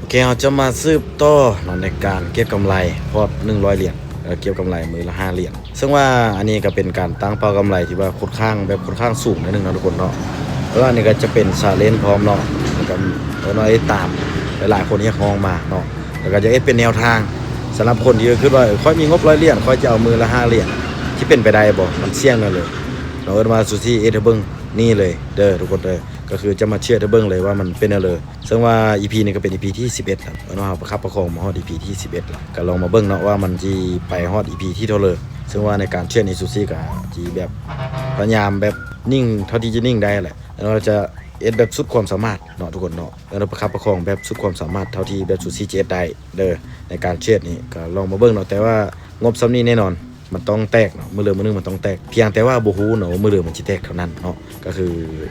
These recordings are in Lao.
ໂອເຄ ເຮົາຈະມາສືບຕໍ່ເນາະ ໃນການເກັບກຳໄລພອດໜຶ່ງຮ້ອຍຫຼຽນ ແລ້ວເກັບກຳໄລມື້ລະຫ້າຫຼຽນ. ເຊິ່ງວ່າອັນນີ້ກໍເປັນການຕັ້ງເປົ້າກຳໄລທີ່ວ່າຄ່ອນຂ້າງ ແບບຄ່ອນຂ້າງສູງໜ້ອຍໜຶ່ງເນາະທຸກຄົນເນາະ. ແລ້ວອັນນີ້ກໍຈະເປັນຊາເລນພ້ອມເນາະ ແລ້ວກໍເອີ້ນວ່າໄດ້ຕາມຫຼາຍໆຄົນຮຽກຮ້ອງມາເນາະ ແລ້ວກໍຢາກເຮັດເປັນແນວທາງສຳລັບຄົນທີ່ຄິດວ່າ ເອີ ຂ້ອຍມີງົບຮ້ອຍຫຼຽນ ຂ້ອຍຈະເອົາມື້ລະຫ້າຫຼຽນ ທີ່ເປັນໄປໄດ້ບໍ່? ມັນສ່ຽງແນວເລີຍເນາະ. ເອີ້ນວ່າຊູຊີເຮັດໃຫ້ເບິ່ງນີ້ເລີຍເດີທຸກຄົນເດີ ກໍຄືຈະມາເຊັກໃຫ້ເບິ່ງເລີຍວ່າມັນເປັນແນວເລີຍ. ເຊິ່ງວ່າອີພີນີ້ກໍເປັນອີພີທີສິບເອັດແລ້ວເນາະ ເຮົາປະຄັບປະຄອງມາຮອດອີພີທີສິບເອັດແລ້ວ ກໍລອງມາເບິ່ງເນາະວ່າມັນຊິໄປຮອດອີພີທີເທົ່າເລີຍ. ເຊິ່ງວ່າໃນການເຊັກນີ້ ຊູຊີກໍຊິແບບພະຍາຍາມແບບນິ່ງເທົ່າທີ່ຈະນິ່ງໄດ້ແຫຼະ ແລ້ວກໍຈະເຮັດແບບສຸດຄວາມສາມາດເນາະທຸກຄົນເນາະ ແລ້ວປະຄັບປະຄອງແບບສຸດຄວາມສາມາດເທົ່າທີ່ແບບຊູຊີຈະເຮັດໄດ້ເດີ. ໃນການເຊັກນີ້ກໍລອງມາເບິ່ງເນາະ ແຕ່ວ່າງົບສ່ຳນີ້ແນ່ນອນ ມັນຕ້ອງແຕກເນາະ ມື້ເລີມື້ໜຶ່ງມັນຕ້ອງແຕກ ພຽງແຕ່ວ່າບໍ່ຮູ້ເນາະວ່າມື້ເລີມັນຊິແຕກເທົ່ານັ້ນເນາະ. ກໍຄື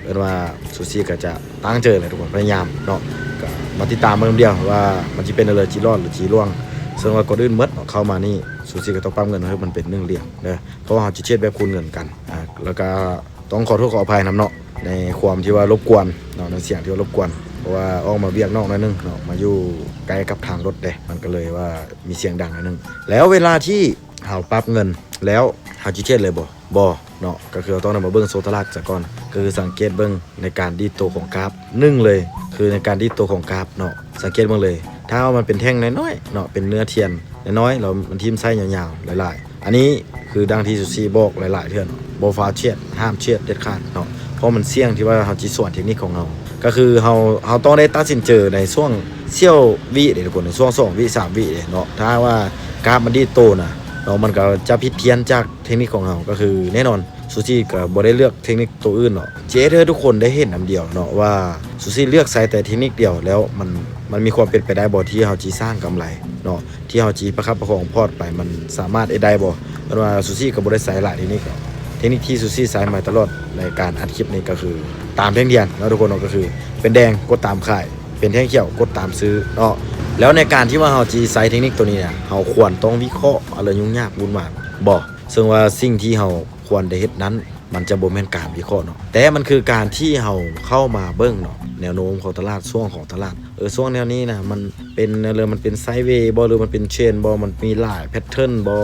ເອີ້ນວ່າຊູຊີກໍຈະຕັ້ງໃຈແຫຼະທຸກຄົນ ພະຍາຍາມເນາະ. ກໍມາຕິດຕາມເບິ່ງນຳດຽວວ່າມັນຊິເປັນແນວໃດ ຊິລອດຫຼືຊິລ່ວງ. ເຊິ່ງວ່າກ່ອນອື່ນໝົດເນາະ ເຂົ້າມານີ້ ຊູຊີກໍຕ້ອງປັບເງິນໃຫ້ມັນເປັນໜຶ່ງຫຼຽນເດີ ເພາະວ່າເຮົາຊິເຊັກແບບຄູນເງິນກັນ. ອ່າ ແລ້ວກໍຕ້ອງຂໍໂທດຂໍອະໄພນຳເນາະ ໃນຄວາມທີ່ວ່າລົບກວນເນາະ ໃນສຽງທີ່ວ່າລົບກວນ ເພາະວ່າອອກມາວຽກນອກໜ້ອຍໜຶ່ງເນາະ ມາຢູ່ໃກ້ກັບທາງລົດເດ້ ມັນກໍເລີຍວ່າມີສຽງດັງໜ້ອຍໜຶ່ງ. ແລ້ວເວລາທີ່ ເຮົາປັບເງິນແລ້ວ ເຮົາຊິເທຣດເລີຍບໍ່? ບໍ່ເນາະ. ກໍຄືເຮົາຕ້ອງໄດ້ມາເບິ່ງໂຊຕະຫຼາດສາກ່ອນ ກໍຄືສັງເກດເບິ່ງໃນການດີດໂຕຂອງກາບ. ໜຶ່ງເລີຍ ຄືໃນການດີດໂຕຂອງກາບເນາະ ສັງເກດເບິ່ງເລີຍ ຖ້າວ່າມັນເປັນແທ່ງນ້ອຍໆເນາະ ເປັນເນື້ອທຽນນ້ອຍໆ ແລ້ວມັນຖິ້ມໄສ້ຍາວໆຫຼາຍໆ ອັນນີ້ຄືດັ່ງທີ່ຊູຊີບອກຫຼາຍໆເທື່ອເນາະ ບໍ່ຟ້າວເທຣດ ຫ້າມເທຣດເດັດຂາດເນາະ ເພາະມັນສ່ຽງທີ່ວ່າເຮົາຊິສວນເທັກນິກຂອງເຮົາ. ກໍຄືເຮົາ ເຮົາຕ້ອງໄດ້ຕັດສິນໃຈໃນຊ່ວງສ່ຽວວິເດ້ທຸກຄົນ ໃນຊ່ວງສອງວິ ສາມວິເດ້ເນາະ ຖ້າຫາກວ່າກາບມັນດີດໂຕນະ ເນາະ ມັນກໍຈະຜິດພຽນຈາກເທັກນິກຂອງເຮົາ. ກໍຄືແນ່ນອນ ຊູຊີກໍບໍ່ໄດ້ເລືອກເທັກນິກໂຕອື່ນເນາະ ຈະເຮັດໃຫ້ທຸກຄົນໄດ້ເຫັນນຳດຽວເນາະວ່າ ຊູຊີເລືອກໃຊ້ແຕ່ເທັກນິກດຽວ ແລ້ວມັນ ມັນມີຄວາມເປັນໄປໄດ້ບໍ່ທີ່ເຮົາຊິສ້າງກຳໄລເນາະ ທີ່ເຮົາຊິປະຄັບປະຄອງພອດໄປ ມັນສາມາດເຮັດໄດ້ບໍ່? ເພາະວ່າຊູຊີກໍບໍ່ໄດ້ໃຊ້ຫຼາຍເທັກນິກເນາະ ເທັກນິກທີ່ຊູຊີໃຊ້ມາຕະຫຼອດໃນການອັດຄລິບນີ້ ກໍຄືຕາມແທ່ງທຽນເນາະທຸກຄົນເນາະ ກໍຄືເປັນແດງກົດຕາມຂາຍ ເປັນແທ່ງຂຽວກົດຕາມຊື້ເນາະ. ແລ້ວໃນການທີ່ວ່າເຮົາຊິໃຊ້ເທັກນິກໂຕນີ້ນະ ເຮົາຄວນຕ້ອງວິເຄາະເອົາເລື່ອງຫຍຸ້ງຍາກວຸ່ນວາຍບໍ່? ເຊິ່ງວ່າສິ່ງທີ່ເຮົາຄວນໄດ້ເຮັດນັ້ນ ມັນຈະບໍ່ແມ່ນການວິເຄາະເນາະ ແຕ່ມັນຄືການທີ່ເຮົາເຂົ້າມາເບິ່ງເນາະ ແນວໂນ້ມຂອງຕະຫຼາດ ຊ່ວງຂອງຕະຫຼາດ ເອີ ຊ່ວງແນວນີ້ນະ ມັນເປັນແນວເລີ ມັນເປັນໄຊເວບໍ່ ຫຼືມັນເປັນເທຣນບໍ່ ມັນມີຫຼາຍແພັດເທີນບໍ່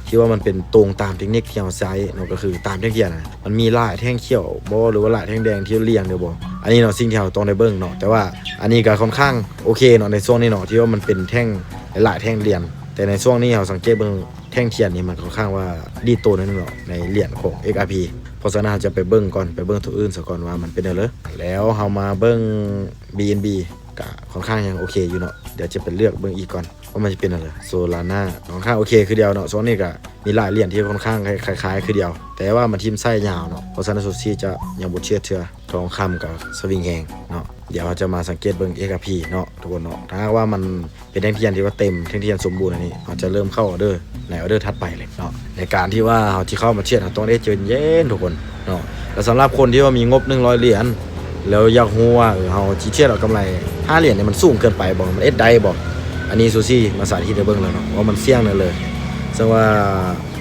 ທີ່ວ່າມັນເປັນຕົງຕາມເທັກນິກທີ່ເຮົາໃຊ້ເນາະ ກໍຄືຕາມແທ່ງທຽນນະ ມັນມີຫຼາຍແທ່ງຂຽວບໍ່ ຫຼືວ່າຫຼາຍແທ່ງແດງທີ່ລຽງເດີບໍ່? ອັນນີ້ເນາະ ສິ່ງທີ່ເຮົາຕ້ອງໄດ້ເບິ່ງເນາະ ແຕ່ວ່າອັນນີ້ກໍຄ່ອນຂ້າງໂອເຄເນາະ ໃນຊ່ວງນີ້ເນາະ ທີ່ວ່າມັນເປັນແທ່ງຫຼາຍໆແທ່ງລຽນ ແຕ່ໃນຊ່ວງນີ້ເຮົາສັງເກດເບິ່ງ ແທ່ງທຽນນີ້ມັນຄ່ອນຂ້າງວ່າດີດໂຕໜ້ອຍໜຶ່ງເນາະ ໃນຫຼຽນຂອງ ເອັກອາພີ ເພາະສະນັ້ນເຮົາຈະໄປເບິ່ງກ່ອນ ໄປເບິ່ງໂຕອື່ນສາກ່ອນວ່າມັນເປັນແນວໃດ. ແລ້ວເຮົາມາເບິ່ງ ບີເອັນບີ ກະຄ່ອນຂ້າງຍັງໂອເຄຢູ່ເນາະ ດຽວຈະໄປເລືອກເບິ່ງອີກກ່ອນວ່າມັນຈະເປັນແນວໃດ. ໂຊລານາ ຄ່ອນຂ້າງໂອເຄຄືດຽວເນາະ ຊ່ວງນີ້ກະມີຫຼາຍຫຼຽນທີ່ຄ່ອນຂ້າງຄ້າຍໆຄືດຽວ ແຕ່ວ່າມັນຖິ້ມໄສ້ຍາວເນາະ ເພາະສະນັ້ນຊູຊີຈະຍັງບໍ່ເທຣດເທື່ອ. ທອງຄຳກະສະວິງແຮງເນາະ ດຽວເຮົາຈະມາສັງເກດເບິ່ງ ເອັກອາພີ ເນາະທຸກຄົນເນາະ ຖ້າຫາກວ່າມັນ ເປັນແທ່ງທຽນທີ່ວ່າເຕັມ ແທ່ງທຽນສົມບູນອັນນີ້ ເຮົາຈະເລີ່ມເຂົ້າອໍເດີໃນອໍເດີຖັດໄປເລີຍເນາະ. ໃນການທີ່ວ່າເຮົາຊິເຂົ້າມາເທຣດ ເຮົາຕ້ອງໄດ້ໃຈເຢັນໆທຸກຄົນເນາະ. ແລ້ວສຳລັບຄົນທີ່ວ່າມີງົບໜຶ່ງຮ້ອຍຫຼຽນ ແລ້ວຢາກຮູ້ວ່າ ເອີ ເຮົາຊິເທຣດເອົາກຳໄລຫ້າຫຼຽນນີ້ ມັນສູງເກີນໄປບໍ່? ມັນເຮັດໄດ້ບໍ່? ອັນນີ້ຊູຊີມາສາທິດໃຫ້ເບິ່ງແລ້ວເນາະ ວ່າມັນສ່ຽງແນວເລີຍ. ເຊິ່ງວ່າ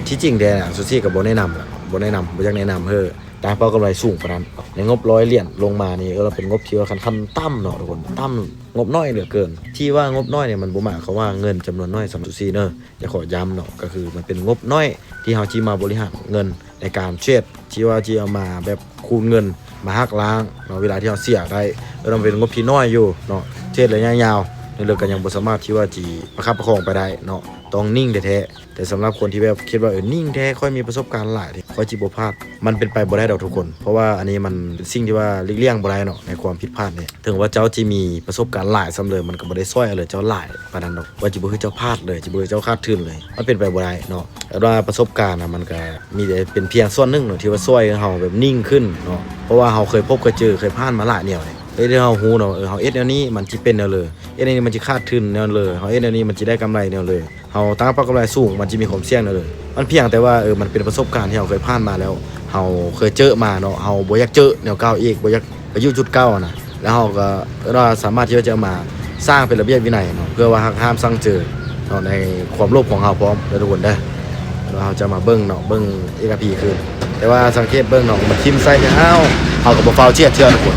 ທີ່ຈິງແທ້ນະ ຊູຊີກໍບໍ່ແນະນຳລະ ບໍ່ແນະນຳ ບໍ່ຢາກແນະນຳໃຫ້ ຕັ້ງເປົ້າກຳໄລສູງປານນັ້ນ ໃນງົບຮ້ອຍຫຼຽນລົງມານີ້ ເອີ ເປັນງົບທີ່ວ່າຂັ້ນຕ່ຳເນາະທຸກຄົນ ຕ່ຳ ງົບນ້ອຍເຫຼືອເກີນ. ທີ່ວ່າງົບນ້ອຍນີ້ ມັນບໍ່ໝາຍຄວາມວ່າເງິນຈຳນວນນ້ອຍສຳລັບຊູຊີເດີ ຢາກຂໍຢ້ຳເນາະ ກໍຄືມັນເປັນງົບນ້ອຍທີ່ເຮົາຊິມາບໍລິຫານເງິນໃນການເທຣດ ທີ່ວ່າຊິເອົາມາແບບຄູນເງິນ ມາຫັກລ້າງເນາະ ເວລາທີ່ເຮົາເສຍໄດ້ ເອີ ມັນເປັນງົບທີ່ນ້ອຍຢູ່ເນາະ ເທຣດໄລຍະຍາວ ເລື່ອງກໍຍັງບໍ່ສາມາດທີ່ວ່າຊິປະຄັບປະຄອງໄປໄດ້ເນາະ ຕ້ອງນິ່ງແທ້ໆ. ແຕ່ສຳລັບຄົນທີ່ແບບຄິດວ່າ ເອີ ນິ່ງແທ້ ຂ້ອຍມີປະສົບການຫຼາຍ ຂ້ອຍຊິບໍ່ພາດ ມັນເປັນໄປບໍ່ໄດ້ດອກທຸກຄົນ ເພາະວ່າອັນນີ້ມັນເປັນສິ່ງທີ່ວ່າຫຼີກລ່ຽງບໍ່ໄດ້ເນາະ ໃນຄວາມຜິດພາດນີ້ ເຖິງວ່າເຈົ້າຊິມີປະສົບການຫຼາຍສ່ຳໃດ ມັນກໍບໍ່ໄດ້ຊ່ອຍເອົາເລີຍເຈົ້າຫຼາຍປານນັ້ນດອກ ວ່າຊິບໍ່ໃຫ້ເຈົ້າພາດເລີຍ ຊິບໍ່ໃຫ້ເຈົ້າຂາດທຶນເລີຍ ມັນເປັນໄປບໍ່ໄດ້ເນາະ. ແຕ່ວ່າປະສົບການນະ ມັນກໍມີແຕ່ເປັນພຽງສ່ວນໜຶ່ງເນາະ ທີ່ວ່າຊ່ວຍໃຫ້ເຮົາແບບນິ່ງຂຶ້ນເນາະ ເພາະວ່າເຮົາເຄີຍພົບເຄີຍເຈີ ເຄີຍຜ່ານມາຫຼາຍແນວເດ້ ເຮັດໃຫ້ເຮົາຮູ້ເນາະວ່າ ເອີ ເຮົາເຮັດແນວນີ້ມັນຊິເປັນແນວເລີ ເຮັດແນວນີ້ມັນຊິຂາດທຶນແນວເລີ ເຮົາເຮັດແນວນີ້ມັນຊິໄດ້ກຳໄລແນວເລີ. ເຮົາຕັ້ງເປົ້າກຳໄລສູງ ມັນຈະມີຄວາມສ່ຽງແນວເລີ ມັນພຽງແຕ່ວ່າ ເອີ ມັນເປັນປະສົບການທີ່ເຮົາເຄີຍຜ່ານມາແລ້ວ ເຮົາເຄີຍເຈີມາເນາະ ເຮົາບໍ່ຢາກເຈີແນວເກົ່າອີກ ບໍ່ຢາກໄປຢູ່ຈຸດເກົ່າຫັ້ນນະ ແລ້ວເຮົາກໍ ເອີ້ນວ່າ ສາມາດທີ່ຈະເອົາມາສ້າງເປັນລະບຽບວິໄນເນາະ ເພື່ອວ່າຫັກຫ້າມສັ່ງເຈີເນາະ ໃນຄວາມໂລບຂອງເຮົາພ້ອມເດີທຸກຄົນເດີ. ແລ້ວເຮົາຈະມາເບິ່ງເນາະ ເບິ່ງ ເອັກອາພີ ຄືນ ແຕ່ວ່າສັງເກດເບິ່ງເນາະ ມັນຖິ້ມໃສ່ແຕ່ເຮົາ ເຮົາກໍບໍ່ຟ້າວເທຣດເທື່ອທຸກຄົນ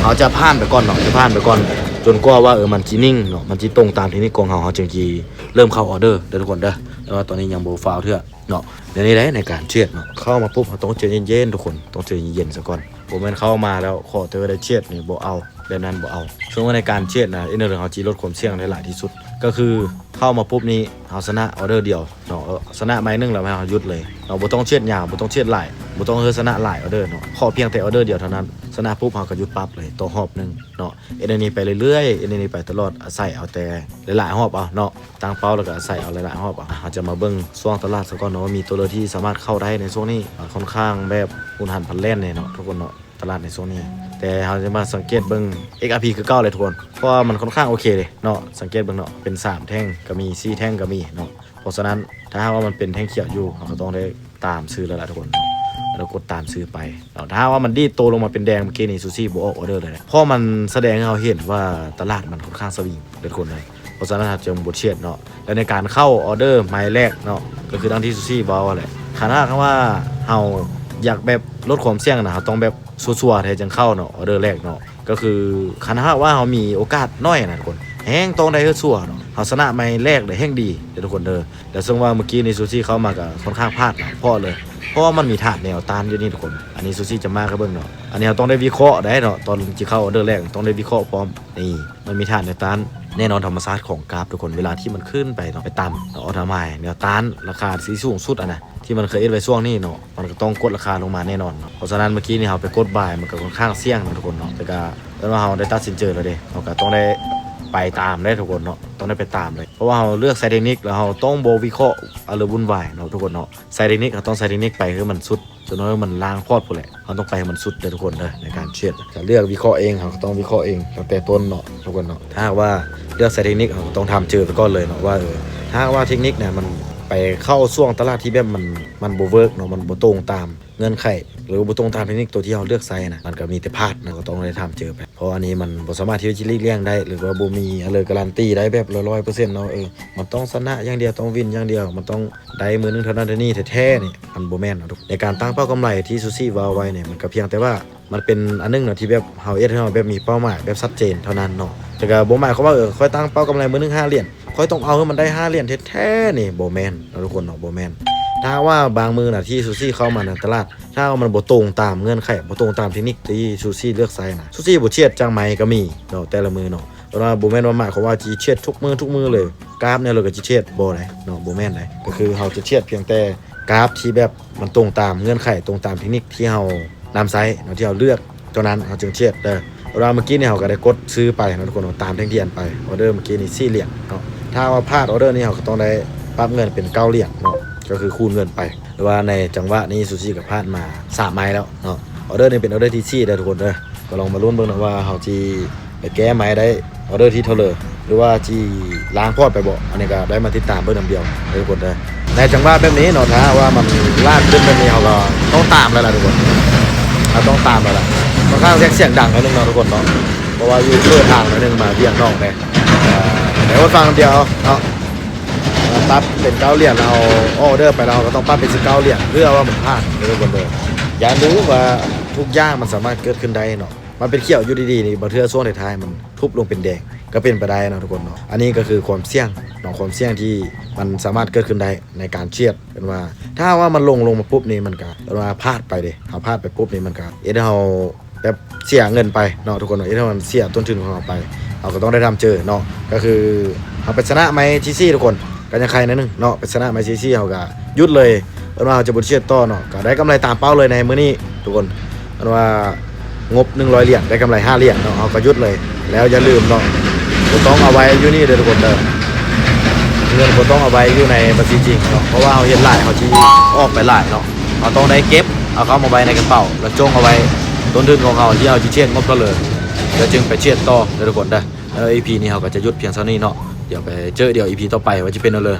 ເຮົາຈະຜ່ານໄປກ່ອນເນາະ ຈະຜ່ານໄປກ່ອນ. ຈົນກວ່າວ່າ ເອີ ມັນຊິນິ່ງເນາະ ມັນຊິຕົງຕາມເທັກນິກຂອງເຮົາ ເຮົາຈຶ່ງຊິເລີ່ມເຂົ້າອອເດີເດີທຸກຄົນເດີ. ແຕ່ວ່າຕອນນີ້ຍັງບໍ່ຟ້າວເທື່ອເນາະ. ແນວນີ້ເດ້ໃນການເທຣດເນາະ ເຂົ້າມາປຸບເຮົາຕ້ອງໃຈເຢັນໆທຸກຄົນ ຕ້ອງໃຈເຢັນໆຊະກ່ອນ. ບໍ່ແມ່ນເຂົ້າມາແລ້ວຂໍແຕ່ວ່າໄດ້ເທຣດນີ້ບໍ່ເອົາ ແບບນັ້ນບໍ່ເອົາ. ເຊິ່ງວ່າໃນການເທຣດນະ ເອເນເຮົາຊິລົດຄວາມສ່ຽງໄດ້ຫຼາຍທີ່ສຸດ ກໍຄືເຂົ້າມາປຸບນີ້ເຮົາຊະນະອອເດີດຽວເນາະ ເອີ ຊະນະໄມ້ໜຶ່ງແລ້ວໃຫ້ເຮົາຢຸດເລີຍເນາະ. ບໍ່ຕ້ອງເທຣດຍາວ ບໍ່ຕ້ອງເທຣດຫຼາຍ ບໍ່ຕ້ອງເຮີຊະນະຫຼາຍອອເດີເນາະ ຂໍພຽງແຕ່ອອເດີດຽວເທົ່ານັ້ນ. ຊະນະປຸບເຮົາກໍຢຸດປັບເລີຍຕໍ່ຮອບໜຶ່ງເນາະ. ເຮັດແນວນີ້ໄປເລື້ອຍໆ ເຮັດແນວນີ້ໄປຕະຫຼອດ ອາໄສເອົາແຕ່ຫຼາຍໆຮອບເອົາເນາະ. ຕັ້ງເປົ້າແລ້ວກໍອາໄສເອົາຫຼາຍໆຮອບ. ເຮົາຈະມາເບິ່ງຊ່ວງຕະຫຼາດສາກ່ອນເນາະ ວ່າມີຕົວເລີກທີ່ສາມາດເຂົ້າໄດ້ໃນຊ່ວງນີ້. ມັນຂ້ອນຂ້າງແບບຮຸນຫັນຜັນແລ່ນແດ່ເນາະທຸກຄົນເນາະ ຕະຫຼາດໃນຊ່ວງນີ້. ແຕ່ເຮົາຈະມາສັງເກດເບິ່ງ ເອັກອາພີ ຄືເກົ່າເລີຍທຸກຄົນ ເພາະວ່າມັນຂ້ອນຂ້າງໂອເຄເລີຍເນາະ. ສັງເກດເບິ່ງເນາະ ເປັນສາມແທ່ງກໍມີ ສີ່ແທ່ງກໍມີເນາະ. ເພາະສະນັ້ນ ຖ້າຫາກວ່າມັນເປັນແທ່ງຂຽວຢູ່ ເຮົາກໍຕ້ອງໄດ້ຕາມຊື້ແລ້ວລະທຸກຄົນ ແລ້ວກົດຕາມຊື້ໄປເນາະ. ຖ້າຫາກວ່າມັນດີດໂຕລົງມາເປັນແດງ ເມື່ອກີ້ນີ້ ຊູຊີບໍ່ອອກອອເດີເລີຍ ເພາະມັນສະແດງໃຫ້ເຮົາເຫັນວ່າຕະຫຼາດມັນຂ້ອນຂ້າງສະວິງເດີທຸກຄົນເດີ. ເພາະສະນັ້ນ ເຮົາຈຶ່ງບໍ່ເທຣດເນາະ. ແລະ ໃນການເຂົ້າອອເດີໄມ້ແລກເນາະ ກໍຄືດັ່ງທີ່ຊູຊີເວົ້າຫັ້ນແຫຼະ ຄັນຫາກວ່າເຮົາຢາກແບບລົດຄວາມສ່ຽງນະ ເຮົາຕ້ອງແບບຊົ່ວໆແທ້ຈຶ່ງເຂົ້າເນາະ ອອເດີແລກເນາະ. ກໍຄືຄັນຫາກວ່າເຮົາມີໂອກາດໜ້ອຍນະທຸກຄົນ ແຮ່ງຕ້ອງໄດ້ເຮີຊວເນາະ. ເຮົາຊະນະໄມ້ແລກໄດ້ແຮ່ງດີເດີທຸກຄົນເດີ. ແຕ່ເຊິ່ງວ່າເມື່ອກີ້ນີ້ ຊູຊີເຂົ້າມາກໍຂ້ອນຂ້າງພາດຫຼາຍເພາະເລີຍ ເພາະວ່າມັນມີຖານແນວຕ້ານຢູ່ນີ້ທຸກຄົນ. ອັນນີ້ ຊູຊີຈະມາໃຫ້ເບິ່ງເນາະ. ອັນນີ້ເຮົາຕ້ອງໄດ້ວິເຄາະໄດ້ເນາະ ຕອນຊິເຂົ້າອອເດີແລກຕ້ອງໄດ້ວິເຄາະພ້ອມ. ນີ້ ມັນມີຖານແນວຕ້ານ ແນ່ນອນທຳມະຊາດຂອງກຣາຟທຸກຄົນ ເວລາທີ່ມັນຂຶ້ນໄປເນາະ ໄປຕ່ຳເນາະ ອອເດີໄມ້ແນວຕ້ານລາຄາທີ່ສູງສຸດຫັ້ນນະ ທີ່ມັນເຄີຍເຮັດໄວ້ຊ່ວງນີ້ເນາະ ມັນກໍຕ້ອງກົດລາຄາລົງມາແນ່ນອນເນາະ. ເພາະສະນັ້ນ ເມື່ອກີ້ນີ້ເຮົາໄປກົດບາຍ ມັນກໍຂ້ອນຂ້າງສ່ຽງນະທຸກຄົນເນາະ. ແຕ່ກໍ ແຕ່ວ່າເຮົາໄດ້ຕັດສິນເຈີແລ້ວເດ້ ເຮົາກໍຕ້ອງໄດ້ໄປຕາມເດ້ທຸກຄົນເນາະ ຕ້ອງໄດ້ໄປຕາມເລີຍ. ເພາະວ່າເຮົາເລືອກໃສ່ເທັກນິກ ແລ້ວເຮົາຕ້ອງບໍ່ວິເຄາະອາເລີວຸ້ນວາຍເນາະທຸກຄົນເນາະ. ໃສ່ເທັກນິກ ເຮົາຕ້ອງໃສ່ເທັກນິກໄປໃຫ້ມັນສຸດ ຈົນວ່າມັນລ້າງພອດພຸ້ນແຫຼະ. ເຮົາຕ້ອງໄປໃຫ້ມັນສຸດເດີທຸກຄົນເດີ ໃນການເທຣດ ການເລືອກວິເຄາະເອງ ເຮົາກໍຕ້ອງວິເຄາະເອງຕັ້ງແຕ່ຕົ້ນເນາະທຸກຄົນເນາະ. ຖ້າຫາກວ່າເລືອກໃສ່ເທັກນິກ ເຮົາກໍຕ້ອງຖາມເຈີໄປກ່ອນເລີຍເນາະ ວ່າ ເອີ ຖ້າຫາກວ່າເທັກນິກນະ ມັນໄປເຂົ້າຊ່ວງຕະຫຼາດທີ່ແບບມັນ ມັນບໍ່ເວີກເນາະ ມັນບໍ່ຕົງຕາມເງື່ອນໄຂ ຫຼືວ່າບໍ່ຕົງຕາມເທັກນິກໂຕທີ່ເຮົາເລືອກໃສ່ນະ ມັນກໍມີແຕ່ພາດນະ. ກໍຕ້ອງໄດ້ຖາມເຈີໄປ ເພາະອັນນີ້ມັນບໍ່ສາມາດທີ່ຈະຫຼີກລ່ຽງໄດ້ ຫຼືວ່າບໍ່ມີອາເລີກາຣັນຕີໄດ້ແບບຮ້ອຍເປີເຊັນເນາະ. ເອີ ມັນຕ້ອງຊະນະຢ່າງດຽວ ຕ້ອງວິນຢ່າງດຽວ ມັນຕ້ອງໄດ້ມື້ໜຶ່ງເທົ່ານັ້ນເທົ່ານີ້ແທ້ໆນີ້ ມັນບໍ່ແມ່ນເນາະ. ໃນການຕັ້ງເປົ້າກຳໄລທີ່ຊູຊີເວົ້າໄວ້ນີ້ ມັນກໍພຽງແຕ່ວ່າ ມັນເປັນອັນໜຶ່ງເນາະ ທີ່ແບບເຮົາເຮັດໃຫ້ເຮົາແບບມີເປົ້າໝາຍແບບຊັດເຈນເທົ່ານັ້ນເນາະ. ແຕ່ກໍບໍ່ໝາຍຄວາມວ່າ ເອີ ຂ້ອຍຕັ້ງເປົ້າກຳໄລມື້ໜຶ່ງຫ້າຫຼຽນ ຂ້ອຍຕ້ອງເອົາໃຫ້ມັນໄດ້ຫ້າຫຼຽນແທ້ໆນີ້ ບໍ່ແມ່ນເນາະທຸກຄົນເນາະ ບໍ່ແມ່ນ. ຖ້າຫາກວ່າບາງມື້ນະ ທີ່ຊູຊີເຂົ້າມາໃນຕະຫຼາດ ຖ້າຫາກວ່າມັນບໍ່ຕົງຕາມເງື່ອນໄຂ ບໍ່ຕົງຕາມເທັກນິກທີ່ຊູຊີເລືອກໃສ່ນະ ຊູຊີບໍ່ເທຣດຈັກໄມ້ກໍມີເນາະ ແຕ່ລະມື້ເນາະ. ເພາະວ່າບໍ່ແມ່ນວ່າໝາຍຄວາມວ່າຊິເທຣດທຸກມື້ ທຸກມື້ເລີຍ ກາບແນວເລີຍກໍຊິເທຣດ ບໍ່ໄດ້ເນາະ ບໍ່ແມ່ນໃດ. ກໍຄືເຮົາຈະເທຣດພຽງແຕ່ກາບທີ່ແບບມັນຕົງຕາມເງື່ອນໄຂ ຕົງຕາມເທັກນິກທີ່ເຮົານຳໃຊ້ເນາະ ທີ່ເຮົາເລືອກຕົວນັ້ນ ເຮົາຈຶ່ງເທຣດເດີ. ເພາະວ່າເມື່ອກີ້ນີ້ເຮົາກໍໄດ້ກົດຊື້ໄປເນາະທຸກຄົນເນາະ ຕາມແທ່ງທຽນໄປ. ອອເດີເມື່ອກີ້ນີ້ສີ່ຫຼຽນເນາະ ຖ້າວ່າພາດອອເດີນີ້ ເຮົາກໍຕ້ອງໄດ້ປັບເງິນເປັນເກົ້າຫຼຽນເນາະ ກໍຄືຄູນເງິນໄປ. ແຕ່ວ່າໃນຈັງຫວະນີ້ ຊູຊີກໍພາດມາສາມໄມ້ແລ້ວເນາະ. ອອເດີນີ້ເປັນອອເດີທີສີ່ເດີທຸກຄົນເດີ. ກໍລອງມາລຸ້ນເບິ່ງນະວ່າເຮົາຊິ ໄປແກ້ໄມ້ໄດ້ອອເດີທີເທົ່າເລີ ຫຼືວ່າຊິລ້າງພອດໄປບໍ່ ອັນນີ້ກໍໄດ້ມາຕິດຕາມເບິ່ງນຳດຽວເດີທຸກຄົນເດີ. ໃນຈັງຫວະແບບນີ້ເນາະ ຖ້າຫາກວ່າມັນລາກຂຶ້ນແບບນີ້ ເຮົາກໍຕ້ອງຕາມແລ້ວລະທຸກຄົນ ເຮົາຕ້ອງຕາມແລ້ວລະ. ຂ້ອນຂ້າງສຽງດັງໜ້ອຍໜຶ່ງເນາະທຸກຄົນເນາະ ເພາະວ່າຢູ່ເປີດທາງໜ້ອຍໜຶ່ງມາວຽງນອກເດ້. ເອີ ໃຫ້ຟັງນຳດຽວເນາະ ປັບເປັນເກົ້າຫຼຽນ ເຮົາອອເດີໄປແລ້ວ ເຮົາກໍຕ້ອງປັບເປັນສິບເກົ້າຫຼຽນ ເພື່ອວ່າມັນຜ່ານເດີທຸກຄົນເດີ. ຢ່າລືມວ່າທຸກຢ່າງມັນສາມາດເກີດຂຶ້ນໄດ້ເນາະ. ມັນເປັນຂຽວຢູ່ດີໆນີ້ ບາງເທື່ອຊ່ວງທ້າຍໆມັນທຸບລົງເປັນແດງ ກໍເປັນໄປໄດ້ເນາະທຸກຄົນເນາະ. ອັນນີ້ກໍຄືຄວາມສ່ຽງເນາະ ຄວາມສ່ຽງທີ່ມັນສາມາດເກີດຂຶ້ນໄດ້ໃນການທຣດ. ເປັນວ່າຖ້າຫາກວ່າມັນລົງ ລົງມາປຸບນີ້ ມັນກໍເປັນວ່າພາດໄປເດ້ ເຮົາພາດໄປປຸບນີ້ ມັນກໍເຮັດໃຫ້ເຮົາແບບເສຍເງິນໄປເນາະທຸກຄົນເນາະ ເຮັດໃຫ້ມັນເສຍຕົ້ນທຶນຂອງເຮົາໄປ. ເຮົາກໍຕ້ອງໄດ້ທຳເຈີເນາະ ກໍຄືເຮົາໄປຊະນະໄມ້ທີສີ່ທຸກຄົນ ກໍຍັງໄຄໜ້ອຍໜຶ່ງເນາະ ໄປຊະນະໄມ້ທີສີ່ ເຮົາກໍຢຸດເລີຍ ເອີ້ນວ່າເຮົາຈະບໍ່ເທຣດຕໍ່ເນາະ. ກໍໄດ້ກຳໄລຕາມເປົ້າເລີຍໃນມື້ນີ້ທຸກຄົນ ເອີ້ນວ່າງົບໜຶ່ງຮ້ອຍຫຼຽນ ໄດ້ກຳໄລຫ້າຫຼຽນເນາະ ເຮົາກໍຢຸດເລີຍ. ແລ້ວຢ່າລືມເນາະ ບໍ່ຕ້ອງເອົາໄວ້ຢູ່ນີ້ເດີທຸກຄົນເດີ ເງິນບໍ່ຕ້ອງເອົາໄວ້ຢູ່ໃນບັນຊີຈິງເນາະ ເພາະວ່າເຮົາເຮັດຫຼາຍ ເຮົາຊິອອກໄປຫຼາຍເນາະ. ເຮົາຕ້ອງໄດ້ເກັບເອົາເຂົ້າມາໄວ້ໃນກະເປົາ ແລ້ວຈົ່ງເອົາໄວ້ຕົ້ນທຶນຂອງເຮົາທີ່ເຮົາຊິເທຣດງົບເທົ່າເລີ ແລ້ວຈຶ່ງໄປເທຣດຕໍ່ເດີທຸກຄົນເດີ. ແລ້ວອີພີນີ້ເຮົາກໍຈະຢຸດພຽງເທົ່ານີ້ເນາະ ດຽວໄປເຈີດຽວອີພີຕໍ່ໄປວ່າຈະເປັນແນວເລີ.